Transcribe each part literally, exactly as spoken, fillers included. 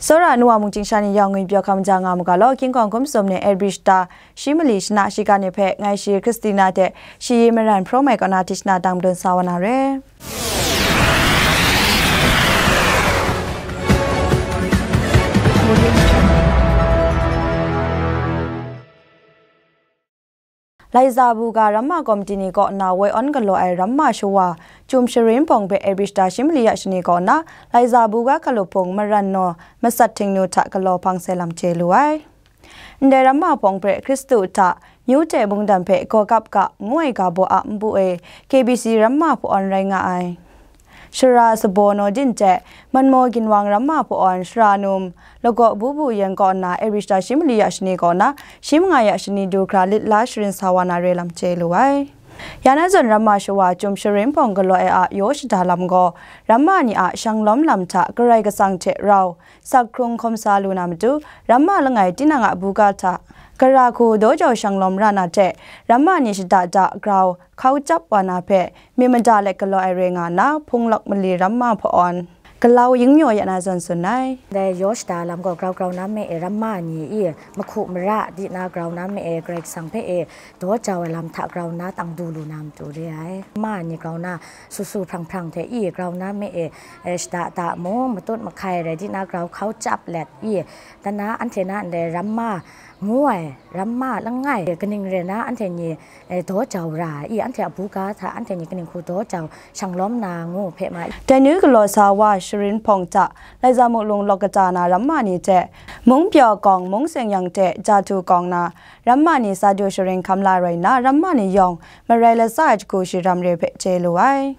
Tsawra nu wa mung chyingsha ni yawng ngwipyaw hkam ja nga mu ga law, King Kawng hkum sum ni Airbridge ta shi mali shana shiga ni hpe ngai shi Christina hte shi yi maran hprawm ai kaw na tishna dang madun sa wa na re. Laiza buga ramma komiti ni kaw na woi awn galaw ai ramma shawa Chyum Sharin Hpawng hpe Airbridge ta shi mali ya shani kaw na Laiza buga hkalup hpung maran naw masat htingnu hta galaw hpang sai lam chye lu ai. Ndai ramma hpawng hpe Hkristu hta, Myu hte Mungdan hpe gaw kap ga, ngu ai ga baw a npu e K B C ramma hpawn rai nga ai. Shara Sabaw Naw Din hte Manmaw Ginwang ramma hpawn Shara Num, Lagaw Bubu Yen kaw nna Airbridge ta shi mali ya shani kaw na shi manga ya shani du hkra lit la sharin sa wa na re lam chye lu ai. Ya na zawn ramma shawa Chyum Sharin Hpawng galaw ai a yaw shada lam gaw, ramma ni a shanglawm lam hta Karai Kasang hte rau, sak hkrung hkawm sa lu na matu, ramma langai tinang a buga hta, gara hku daw jau shanglawm ra na hte, ramma ni shada da grau hkau chyap wa na hpe, myit mada let galaw ai rai nga nna, Hpung Lawk Mali ramma hpawn, Galau Yingmyaw ya na zawn tsun ai. Dai yaw shada lam gaw grau grau na me e, ramma ni i, mahku mara di na grau na me e, Karai Kasang hpe e, daw jau ai lam hta grau na tang du lu na matu re ai. Ramma ni grau na su su hprang hprang hte i, grau na me e, e, shada da mung, matut mahkai rai di na grau hkau chyap let i, dan na anhte na ndai ramma ngu ai, ramma langai, kaning rai na anhte ni, e, daw jau ra i, anhte a buga hta anhte ni kaning hku daw jau shanglawm na ngu hpe ma. Dai ni galaw sa wa Sharin Hpawng hta, Laiza Muklung lawk kata na ramma ni hte, Mungpyaw Kawng, Mungseng Yang hte Jahtu Kawng na ramma ni sa du sharin hkam la rai nna, ramma ni yawng marai latsa ai jahku shi ram re hpe chye lu ai.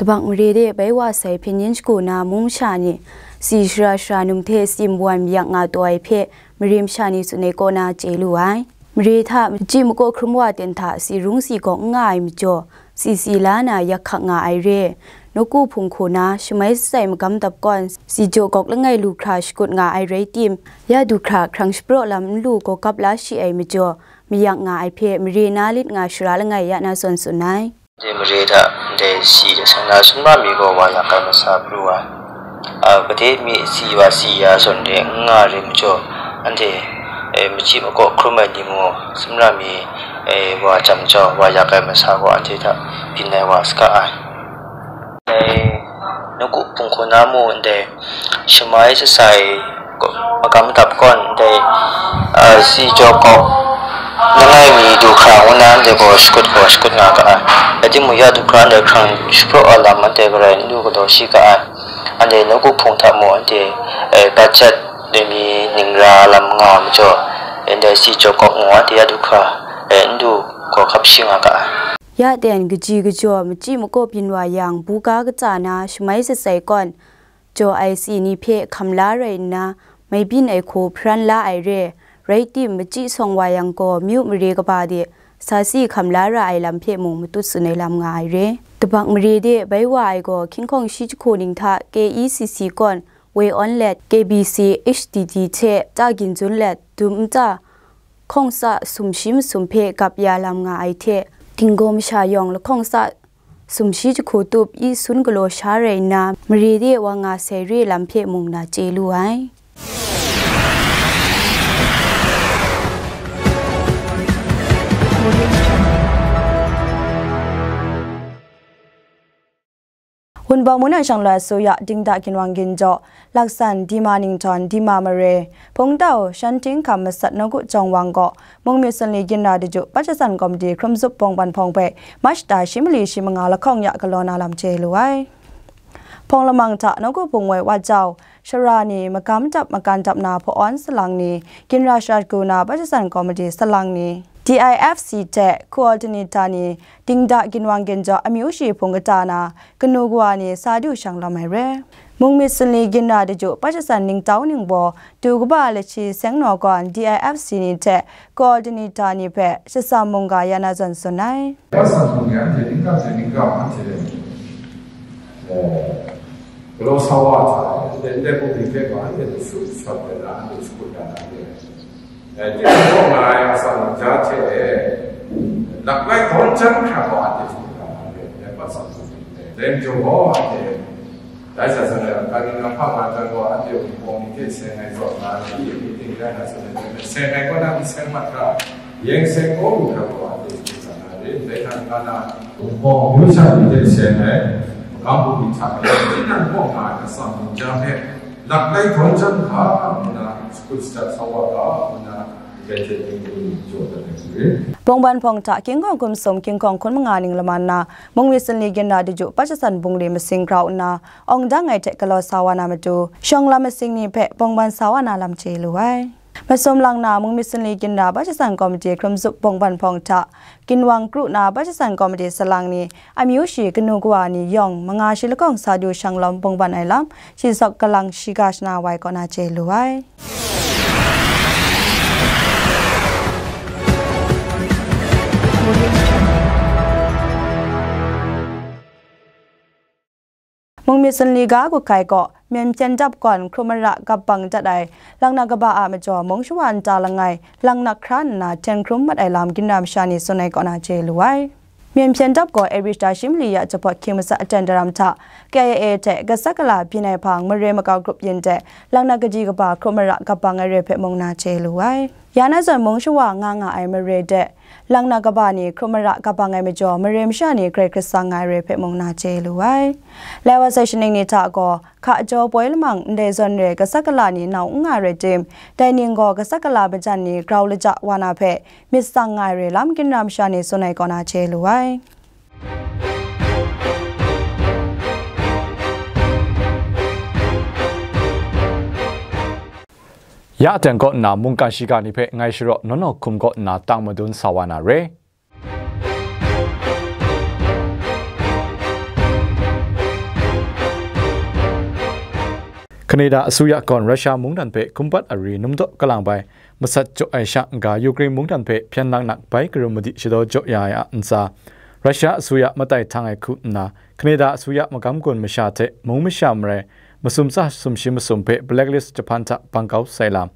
Tabak mare de bai wa sai hpyen yin shagu na mung masha ni, si shara shara num hte si mawan mayak nga taw ai hpe, mare masha ni tsun ai kaw na chye lu ai. Mare hta machyi makaw hkrum wa ten hta si rung si gawk n nga ai majaw, si si la na yak hkak nga ai re. Nawku hpung hku na shamai shatsai magam dap kawn, si jaw gawk langai lu hkra shakut nga ai rai tim, ya du hkra hkrang shapraw lam n lu gaw gap la shi ai majaw, mayak nga ai hpe mare na lit nga shara langai ya na zawn tsun ai. Dai mare hta ndai si de sang na sumra mi gaw wa yak ai masa pru ai. A, kade mi si wa si ya zawn de n nga re majaw, anhte, e, machyi makaw hkrum ai ni mung, sumra mi, e, wa jam jau, wa yak ai masa gaw anhte hta byin ai wa saga ai. Dai nawku hpung hku na mung ndai shamai shatsai magam dap kawn ndai, a, si jaw gawk langai mi du hkra ngu na ndai gaw shakut gaw shakut nga ga ai. Rai timung, ya du hkra ndai hkrang shapraw ai lam anhte garai n lu galaw shi ga ai. Anhte nawku hpung hta mung anhte, e, budget dai mi ning ra lam nga majaw, e, ndai si jaw gawk ngu anhte ya du hkra, e, n du gaw hkap shi nga ga ai. Ya ten kaji kajaw machyi makaw byin wa yang, buga katsa na shamai shatsai kawn, jaw ai si ni hpe hkam la rai nna, mai byin ai hku hparan la ai re. Rai tim, machyi sawng wa yang gaw, myu mare kaba de sa si hkam la ra ai lam hpe mung matut tsun ai lam nga ai re. Tabak mare de bai wa ai gaw, hkying hkawng shi jahku ning hta K E C C kawn, woi awn let, K B C H D D hte ta ginzun let, dum nta hkawng tsa sumshi masum hpe gap ya lam nga ai hte, tinggaw masha yawng lahkawng tsa sumshi jahku tup i sun galaw sha rai nna, mare de wa nga sai re lam hpe mung na chye lu ai. Wunpawng mung na shanglawt asuya, Dingda Ginwang Ginjaw, Laksan, Dima Ningtawn, Dima Mare, Hpungtau, Shanhtingkham Masat Nawku Jawng Wang gaw, Mungmyit Sumli Ginra Daju Pajasan Komiti Hkrumzup Bawngban Hpawng hpe March ta shi mali shi manga lahkawng ya galaw na lam chye lu ai. Hpawng lamang hta nawku hpung woi wa jau, shara ni, magam dap makan dap na hpawn salang ni, ginra shagu na Pajasan Komiti salang ni, D I F C hte coordinator ni, Dingda Ginwang Ginjaw amyu shi hpung kata na kanu kawa ni sa du shang lawm ai re. Mungmyit Sumli Ginra Daju Pajasan Ningtau Ningbaw, du kaba lashi seng naw gawn D I F C ni hte coordinator ni hpe shatsam mungga ya na zawn tsun ai. Pajasan hpung ni anhte ningga hte ningga anhte, eh, galaw sa wa ai hta, ndai, ndai hpung ni hpe gaw anhte hpe shu shawt ai na, anhte shakut ya na re. Eh, tinang kaw nga ai atsam ja hte e, laklai dawn jan hkra gaw anhte hte hkra na re, dai pat tsang tsun ai, dai majaw gaw anhte, dai zaza na, ka ning na hpa nga jan gaw, anhte Wunpawng ni hte seng ai zawn nga, i mi ting rai na tsun ai, seng ai kaw na n seng mat hkra, yeng seng kaw lu hkra gaw, anhte hte hkra na re, dai hta n-ga na, Wunpawng myu sha ni hte seng ai, magam bungli hta e, tinang kaw nga ai atsam ja hpe, laklai dawn jan hkra, nna, shakut shadat sa wa ga, nna, Bungban hpawng hta King Kawng Hkum Sum, King Kawng Hkun Manga ning laman na, Mungmyit Sainli Ginra Daju Pajasan Bungli masing grau nna, awng dang ai hte galaw sa wa na matu, shawng lam masing ni hpe bungban sa wa na lam chye lu ai. Masum lang na, Mungmyit Sainli Ginra Pajasan Komiti Hkrum Zup Bungban hpawng hta, Ginwang Kru na Pajasan Komiti Salang ni, amyu shi kanu kawa ni yawng manga shi lakawng sa du shang lawm bungban ai lam, shi sawk galang shiga shana wai kaw na chye lu ai. Mungmyit Sainli ga kut hkai kaw, Myen Hpyen Dap Gawn hkrum mara gap bang dat ai, Langnak kaba a majaw mung shawa nta langai, langnak hkra nna hten hkrum mat ai lam ginra masha ni tsun ai kaw na chye lu ai. Myen Hpyen Dap gaw April shata shi mali ya jahpawt hkying matsat aten daram hta, K I A hte Gasakala byin ai hpang mare makau grup yin de, Langnak kaji kaba hkrum mara gap bang ai re hpe mung na chye lu ai. Ya na zawn mung shawa nga nga ai mare de, Langnak kaba ni hkrum mara gap bang ai majaw, mare masha ni grai hkrit tsang nga ai re hpe mung na chye lu ai. Lai wa sai shaning ni hta gaw, hka jaw poi lamang ndai zawn re Gasakala ni nau n nga ai rai tim, dai ning gaw Gasakala majan ni grau laja wa na hpe myit tsang nga ai re lam ginra masha ni tsun ai kaw na chye lu ai. Ya aten kaw nna mungkan shiga ni hpe ngai sharaw nawnaw hkum kaw nna tang madun sa wa na re. Kanada asuya gawn Russia mungdan hpe hkumpat ari numdaw kalang bai masat jaw ai sha n-ga, Ukraine mungdan hpe hpyen langnak bai karum madi shadaw jaw ya ai a ntsa, Russia asuya matai htang ai hku nna, Kanada asuya magam gun masha hte mung masha marai masum tsa sumshi masum hpe blacklist jahpan hta bang kau sai lam,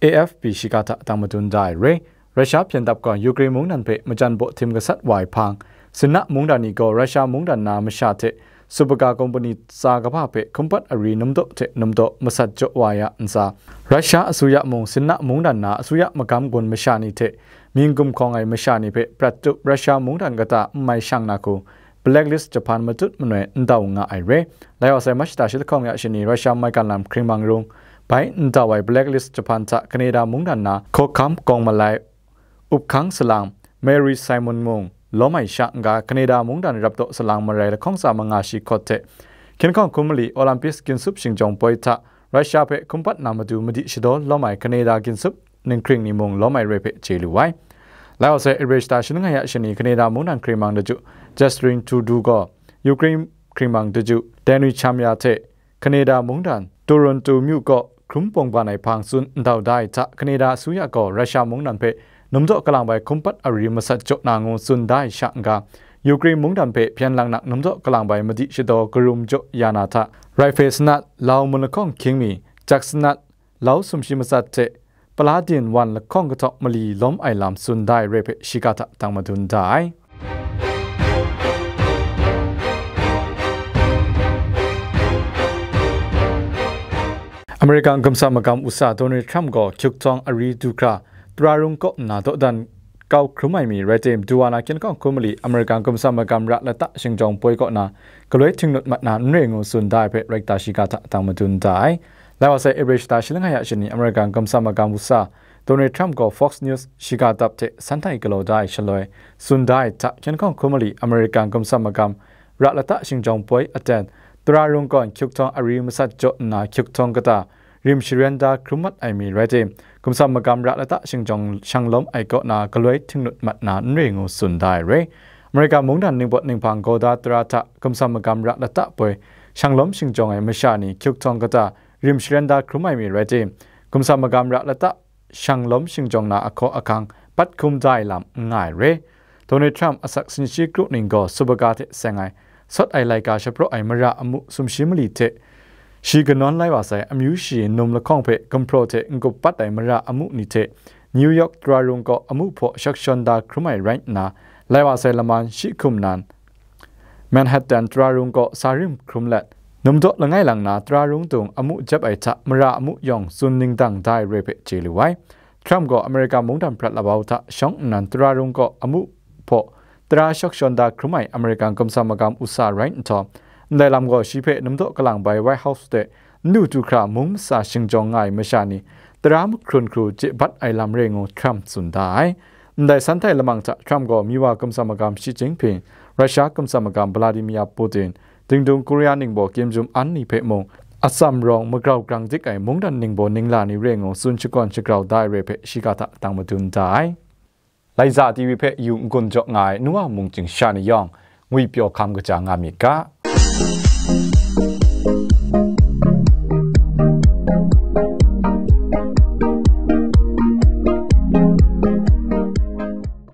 A F P shiga hta tang madun da ai re. Russia hpyen dap gawn Ukraine mungdan hpe majan baw htim gasat wa ai hpang, sinna mungdan ni gaw Russia mungdan na masha hte supaga kompani tsa kaba hpe hkumpat ari numdaw hte numdaw masat jaw wa ya ntsa, Russia asuya mung sinna mungdan na asuya magam gun masha ni hte mying gumhkawng ai masha ni hpe prat tup Russia mungdan kata n mai shang na hku, blacklist jahpan matut manoi n dau nga ai re. Lai wa sai Mach shata shi lahkawng ya shani Russia maigan lam hkring mang rung bai n dau ai blacklist jahpan hta Kanada mungdan na Kokam Kawng Malai, Up Hkang Salang, Mary Simon mung lawm ai sha n-ga, Kanada mungdan rapdaw salang marai lahkawng tsa manga shi hkawt hte hkyen hkawng hkun mali Olympics ginsup shingjawng poi hta Russia hpe hkumpat na matu madi shadaw lawm ai Kanada ginsup ninghkring ni mung lawm ai re hpe chye lu ai. Lai wa sai April shata shi langai a shani Kanada mungdan hkring mang daju Justin Trudeau gaw Ukraine hkring mang daju Denys Shmyhal hte Kanada mungdan Toronto myu kaw hkrum bungban ai hpang tsun ndau da ai hta Kanada asuya gaw Russia mungdan hpe numdaw kalang bai hkumpat ari masat jaw na ngu tsun da ai sha n-ga, Ukraine mungdan hpe hpyen langnak numdaw kalang bai madi shadaw karum jaw ya na hta, rifle sanat, lau mun lahkawng hkying mi, jak sanat, lau sumshi matsat hte Paladin wan lahkawng kahtawk mali lawm ai lam tsun da ai re hpe shiga hta tang madun da ai. American Gumsap Magam Usa Donald Trump gaw hkyuk htawng ari du hkra, tara rung kaw nna dawdan kau hkrum ai mi rai tim, du wa na hkyen hkawng hkun mali American Gumsap Magam ra lata shingjawng poi kaw na galoi htinglut mat na n re ngu tsun da ai hpe rai ta shiga hta tang madun da ai. Lai wa sai April shata shi langai a shani American Gumsap Magam Usa Donald Trump gaw Fox News shiga dap hte san htai galaw da ai shaloi tsun da ai hta hkyen hkawng hkun mali American Gumsap Magam ra lata shingjawng poi aten, tara rung gawn hkyuk htawng ari masat jaw nna hkyuk htawng kata rim sharen da hkrum mat ai mi rai tim, Gumsap Magam ra lata shingjawng shang lawm ai kaw na galoi htinglut mat na n re ngu tsun da ai re. American mungdan ningpawt ninghpang gawda tara hta Gumsap Magam ra lata poi shang lawm shingjawng ai masha ni hkyuk htawng kata rim sharen da hkrum ai mi rai tim, Gumsap Magam ra lata shang lawm shingjawng na ahkaw ahkang pat hkum da ai lam n nga ai re. Donald Trump asak sinshi kru ning gaw supaga hte seng ai, sawt ai laika shapraw ai mara amu sumshi mali hte, shi kanawn lai wa sai amyu shi num lahkawng hpe gumhpraw hte n-gup pat ai mara amu ni hte, New York tara rung kaw amu hpaw shak shawn da hkrum ai rai nna, lai wa sai laman shi hkum nan, Manhattan tara rung kaw sa rim hkrum let, numdaw langai lang na tara rung tung amu jep ai hta mara amu yawng tsun ning dang da ai re hpe chye lu ai. Trump gaw Amerika mungdan prat labau hta shawng nnan tara rung kaw amu hpaw tara shak shawn da hkrum ai Amerikan kamsa magam usa rai nhtawm, ndai lam gaw shi hpe numdaw kalang bai White House de n du du hkra mung masa shingjawng nga ai masha ni tara mahkrun hkru chye bat ai lam re ngu Trump tsun da ai. Ndai san htai lamang hta Trump gaw Miwa kamsa magam Xi Jinping, Russia kamsa magam Vladimir Putin, Dingdung Korea ningbaw kyim jum an ni hpe mung, atsam rawng magrau grang dik ai mungdan ningbaw ningla ni re ngu tsun shakawn shagrau da ai re hpe shiga hta dang madun da ai. Laiza T V hpe yu n-gun jaw nga ai nu wa mungchying sha ni yawng, ngwipyaw hkam kaja nga myit ga.